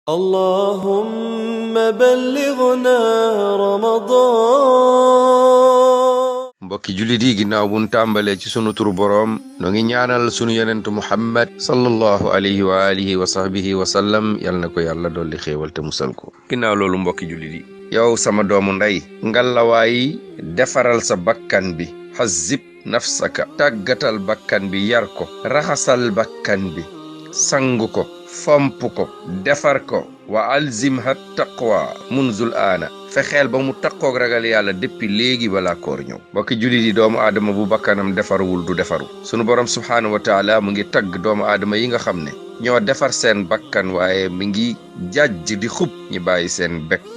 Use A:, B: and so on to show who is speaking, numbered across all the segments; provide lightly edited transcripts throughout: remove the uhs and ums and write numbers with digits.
A: اللهم بلغنا رمضان.
B: mbokki jullit yi ginnaaw buñ tàmbalee ci sunu turu boroom no ngi ñaanal sunu yonentu muhammad sallallahu alayhi wa alihi wa sahbihi wa sallam yal na ko yàlla dolli xéewal te musal ko. ginnaaw loolu mbokki jullit yi yow sama doomu ndey ngallawaayi defaral sa bakkan bi, xazib nafsaka, tàggatal bakkan bi, yar ko, raxasal bakkan bi, sangu ko, fomp ko, defar ko, wa alzimha taqwa munzul aana, fexeel ba mu taqoog ragal yàlla depuis léegi balaa koor ñëw. mbokki jullit yi doomu aadama bu bakkanam defaruwul du defaru. sunu borom subhaanahu wa taala mu ngi tagg doomu aadama yi nga xam ne ñoo defar seen bakkan waaye mi ngi jàjj di xub ñi bàyyi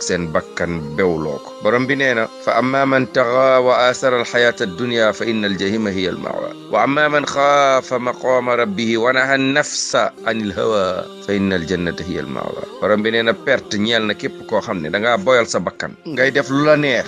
B: seen bakkan bewloo ko. borom bi nee na fa amma man taxa wa aasara alxayaata addunya fa inna aljahima hiya almawa wa amma man xaafa maqaama rabbihi wa naha nafsa an ilhawa fa inna aljannata hiya almawa. borom bi nee na perte ñeel na képp koo xam ne da ngaa boyal sa bakkan ngay def lu la neex.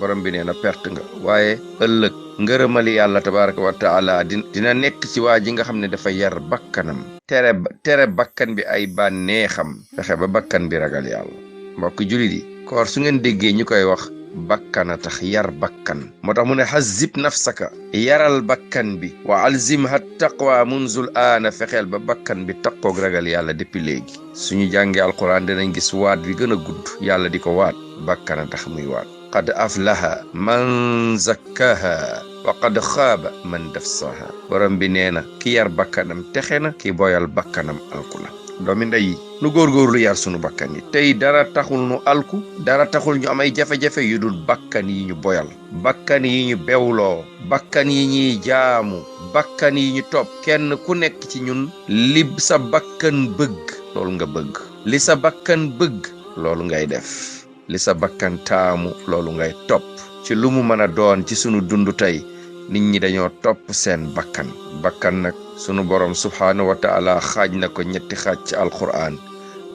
B: borom bi nee na perte nga. waaye ëllëg ngërëmali yàlla tabaraka wa taala dina nekk ci waa ji nga xam ne dafa yar bakkanam, tere bakkan bi ay bànneexam, fexe ba bakkan bi ragal yàlla. mbokk julit yi koor su ngeen déggee ñu koy wax bakkan a tax, yar bakkan moo tax mu ne xazib nafsaka, yaral bakkan bi, wa alzimha taqwa munzul aana, fexeel ba bakkan bi taqoog ragal yàlla depuis léegi. suñu jàngee alquran dinañ gis waat bi gën a gudd yàlla di ko waat, bakkan a tax muy waat. qad aflaha man zakkaha wa qad xaaba man dassaha. borom bi nee na ki yar bakkanam texe na, ki boyal bakkanam alku na. doomi ndey yi nu góorgóorlu yar sunu bakkan yi. tey dara taxul nu alku, dara taxul ñu am ay jafe-jafe yu dul bakkan yi ñu boyal, bakkan yi ñu bewloo, bakkan yi ñuy jaamu, bakkan yi ñu topp. kenn ku nekk ci ñun li sa bakkan bëgg loolu nga bëgg, li sa bakkan bëgg loolu ngay def, li sa bakkan taamu loolu ngay topp. ci lu mu mën a doon ci sunu dund tey nit ñi dañoo topp seen bakkan. bakkan nag sunu borom subhaanahu wa taala xaaj na ko ñetti xaaj ci alquran.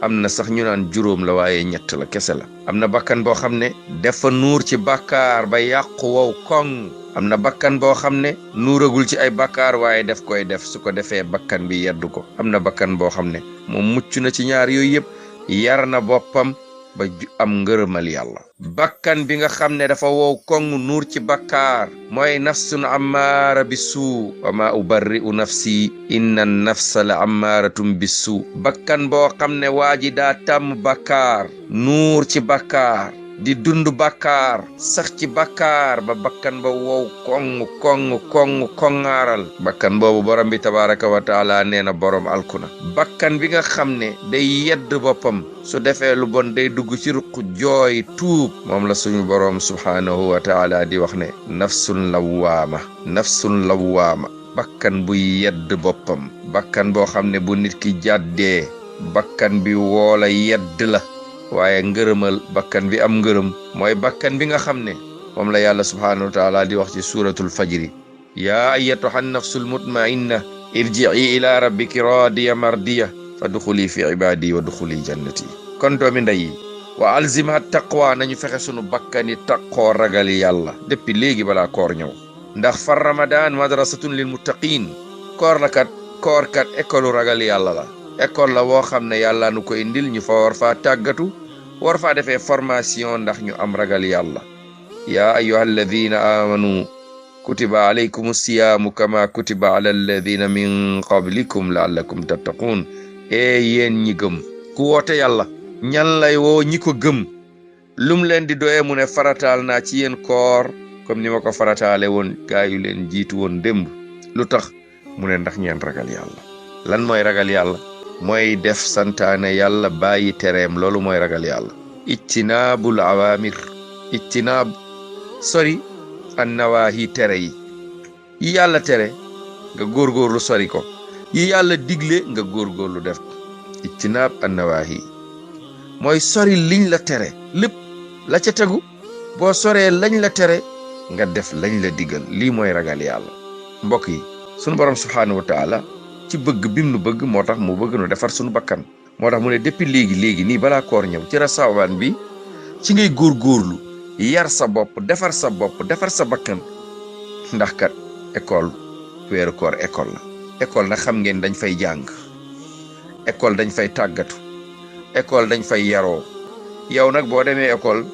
B: am na sax ñu naan juróom la waaye ñett la kese la. am na bakkan boo xam ne dafa nuur ci bàkkaar ba yàqu wow koŋ. am na bakkan boo xam ne nuuragul ci ay bàkkaar waaye daf koy def, su ko defee bakkan bi yeddu ko. am na bakkan boo xam ne moom mucc na ci ñaar yooyu yëpp, yar na boppam ba am ngërëmal yàlla. bakkan bi nga xam ne dafa wow koŋ nuur ci bakkaar mooy nafsun ammaara bi suu wa ma ubarri'u nafsi inna nafsa la ammaaratun bi suu. bakkan boo xam ne waa ji daa tàmm bakkaar, nuur ci bakkaar, di dund bakkaar, sax ci bakkaar ba bakkan ba wow koŋŋaaral. bakkan boobu borom bi tabaraka wa taala nee na borom alkuna. bakkan bi nga xam ne day yedd boppam, su defee lu bon day dugg ci ruq jooy tuub, moom la suñu borom subhaanahu wa taala di wax ne nafsun lawwaama. bakkan buy yedd boppam, bakkan boo xam ne bu nit ki jàddee bakkan bi woola yedd la. waaye ngërëmal bakkan bi am ngërëm mooy bakkan bi nga xam ne moom la yàlla subhaanahu wa taala di wax ci suuratul fajri, yaa ayyatuha nafsul mutma'inna irji'i ila rabbiki raadiya mardiya fadxuli fi ibaadi wa duxuli jannati. kon doomi ndey yi wa alzimha taqwa, nañu fexe sunu bakkan yi taqoo ragal yàlla depuis léegi balaa koor ñëw. ndax far ramadan madrasatun lil muttaqin. koor kat école ragal yàlla la. école la boo xam ne yàlla nu ko indil ñu fa war faa tàggatu, war faa defee formation ndax ñu am ragal yàlla. yaa ayyuha alladina amanu kutiba alaykum siyaamu kama kutiba ala alladina min qablikum laallakum tattaqun. yéen ñi gëm. ku woote yàlla ñan lay woo? ñi ko gëm. lum leen di doyee mu ne farataal naa ci yéen koor comme ni ma ko farataale woon gaa yu leen jiitu woon démb. lu tax mu ne ndax ñeen ragal yàlla. lan mooy ragal yàlla? mooy def santaane yàlla bàyyi tereem, loolu mooy ragal yàlla. ijtinaabul awaamir, ijtinaab sori an nawaahi, tere yi yàlla tere nga góorgóorlu sori ko, yi yàlla digle nga góorgóorlu def ko. ijtinaab an nawaahi mooy sori liñ la tere lépp, la ca tegu boo soree lañ la tere nga def lañ la digal. lii mooy ragal yàlla. mbokk yi sunu borom subhaanahu wa taala ci bëgg bim nu bëgg moo tax mu bëgg nu defar sunu bakkan. moo tax mu ne depuis léegi nii balaa koor ñëw ci rasawaan bi ci ngay góorgóorlu yar sa bopp, defar sa bakkan. ndax kat école weeru koor école la. école nag xam ngeen dañ fay jàng, école dañ fay tàggatu, école dañ fay yaroo yow nag boo demee école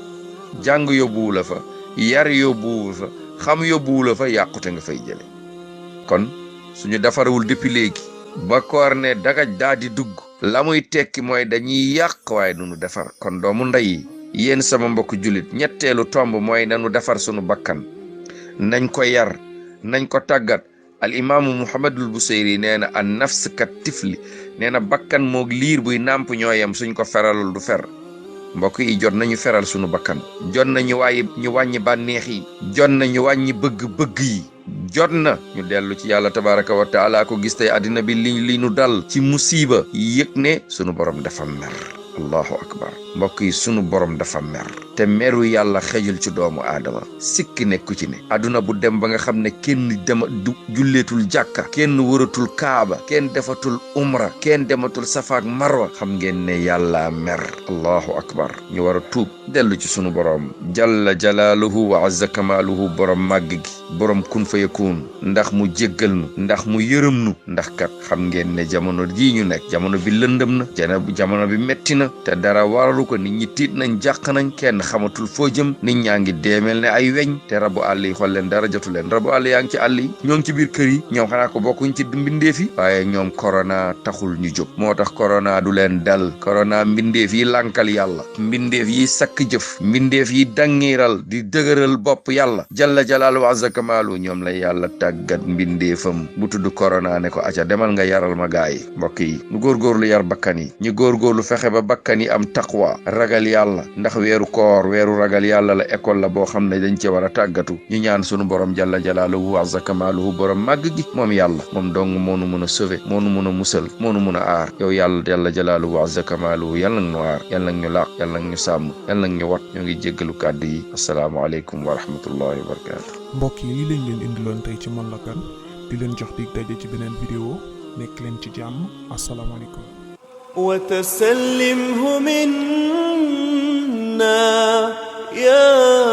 B: jàng yóbbuwu la fa yar yóbbuwu fa xam yóbbuwu la fa yàqute nga fay jële kon suñu defarewul depuis léegi ba koor ne dagaj daa di dugg la muy tekki mooy dañuy yàq waaye duñu defar kon doomu ndey yi yéen sama mbokk jullit ñetteelu tomb mooy nanu defar sunu bakkan nañ ko yar nañ ko tàggat al imaamu muhammadul busayri nee na an nafs kat tifli nee na bakkan moog liir buy nàmp ñooyam suñ ko feralul du fer mbokk yi jot nañu feral sunu bakkan jot nañu ñu wàññi bànneex yi jot nañu wàññi bëgg-bëgg yi jot na ñu dellu ci yàlla tabaraka wa taala ko gis tey àddina bi li nu dal ci musiba yëg ne sunu borom dafa mer allahu akbar mbokk yi sunu borom dafa mer te meru yàlla xejul ci doomu aadama sikki nekku ci ne àdduna bu dem ba nga xam ne kenn julleetul jàkka kenn wëratul kaaba kenn defatul umra kenn dematul safaak marwa xam ngeen ne yàlla mer allahu akbar ñu war a tuub dellu ci sunu borom jalla jalaaluhu wa azza kamaaluhu borom màgg gi borom kun fa yakun ndax mu jéggal nu ndax mu yërëm nu ndax kat xam ngeen ne jamono jii ñu nekk jamono bi lëndëm na jamono bi metti na te dara waralu ko nit ñi tiit nañ jàq nañ kenn xamatul foo jëm nit ñaa ngi deemel ne ay weñ te rabu àll yi xool leen dara jotu leen rabu àll yaa ngi ci àll yi ñoo ngi ci biir kër yi ñoom xanaa ko bokkuñ ci mbindeef yi waaye ñoom korona taxul ñu jóg moo tax korona du leen dal korona mbindeef yi lànkal yàlla mbindeef yi sakk jëf mbindeef yi dangiral di dëgëral bopp yàlla jalla jalaalu wa azza kamaalu ñoom la yàlla tàggat mbindeefam bu tudd korona ne ko aca demal nga yaral ma gaay yi mbokk yi ñu góorgóorlu yar bakkan yi ñu góorgóorlu fexe ba bakkan yi am taqwa ragal yàlla ndax weeru koor weeru ragal yàlla la école la boo xam ne dañ ci war a tàggatu ñu ñaan sunu borom jalla jalaaluhu wa azza kamaaluhu borom màgg gi moom yàlla moom dong moonu mun a sauver moonu mun a musal moonu mun a aar yow yàlla jalla jalaaluhu wa azza kamaaluhu yàlla nag ñu aar yàlla nag ñu laq yàlla nag ñu sàmm yàlla nag ñu wat ñoo ngi jéggalu kàddu yi assalaamu aleykum wa rahmatullahi wa barakatu
C: mbokk yi lañ leen indiloon tey ci Man la Kan di leen jox dig daje ci beneen vidéo nekk leen ci jàmm assalaamu aleykum
A: وتسلمه منا يا